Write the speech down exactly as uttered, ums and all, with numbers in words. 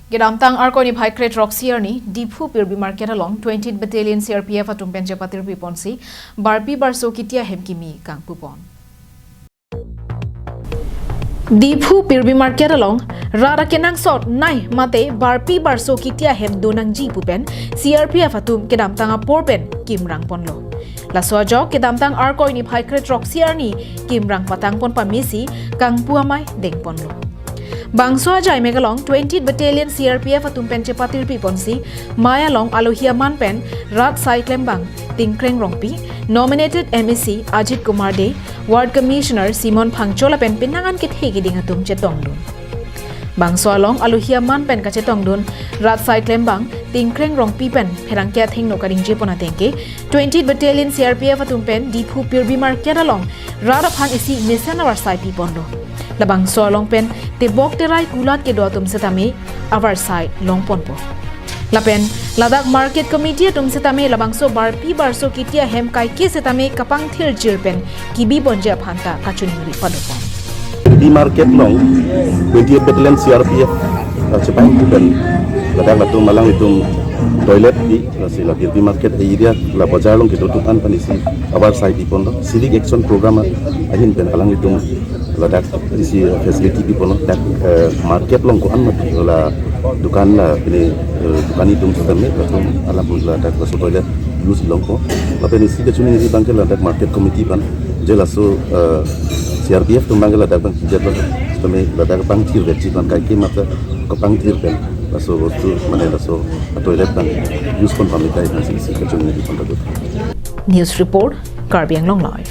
Kedamtang Arkoi niphai krethrok-si arni, Diphu Pirbi Market along twentieth Battalion C R P F atum pen chepatirpi ponsi, barpi barso kiti ahem kimi kangpu pon. Diphu Pirbi Market along, rat akenangsot nai mate barpi barso kiti ahem do nangji pu pen, C R P F atum kedamtang apor pen kimrang ponlo. Laso ajok kedamtang Arkoi niphai krethrok-si arni kimrang patang pon pamesi kangpu amei deng ponlo. Bangso ajai mek along twentieth Battalion C R P F atum pen chepatirpi ponsi, mei along alohi aman pen rat sai klembang Tingkreng Rongpi, nominated M A C Ajit Kumar Dey, Ward Commissioner Simon Phangcho lapen penang an kethe keding atum chetongdun. Bangso along alohi aman pen kachetongdun, rat sai klembang Tingkreng Rongpi pen pherangke athengno kaningje pon atengke, twentieth Battalion C R P F atum pen Diphu Pirbi Market along rat aphan isi mesen avarsai pi ponlo. Labangso along pen tebok terai kulat kedo atum setame avarsai long ponpo. Lapen ladak Market Committee atum setame labangso barpi barso kiti ahem kaike setame kapangthir jir pen kibi ponji aphan ta kachiningri pado pon. Pirbi Market along twentieth Battalion C R P F, uh, chepatirpi pen ladak latum alanglitum toilet di, lasi la Pirbi Market area, la bajar along kedo atum an pen isi avarsai pi ponlo. Civic action program ahin pen alanglitum ladak isi facility pi ponlo. Dak, eh, market along ko-an mati, la dukan la pini, eh, dukan atum setame latum alam ladak laso toilet use longpo. Lapen isi kachiningri abangke ladak Market Committee pen je laso, eh, C R P F atum abangke ladak abang kijet lo, setame ladak pangthir vekji pen kaike mate kapangthir pen laso bostu mane laso toilet abang use pon pame kai, isi kachiningri pon ta. News report, Karbi Anglong Live.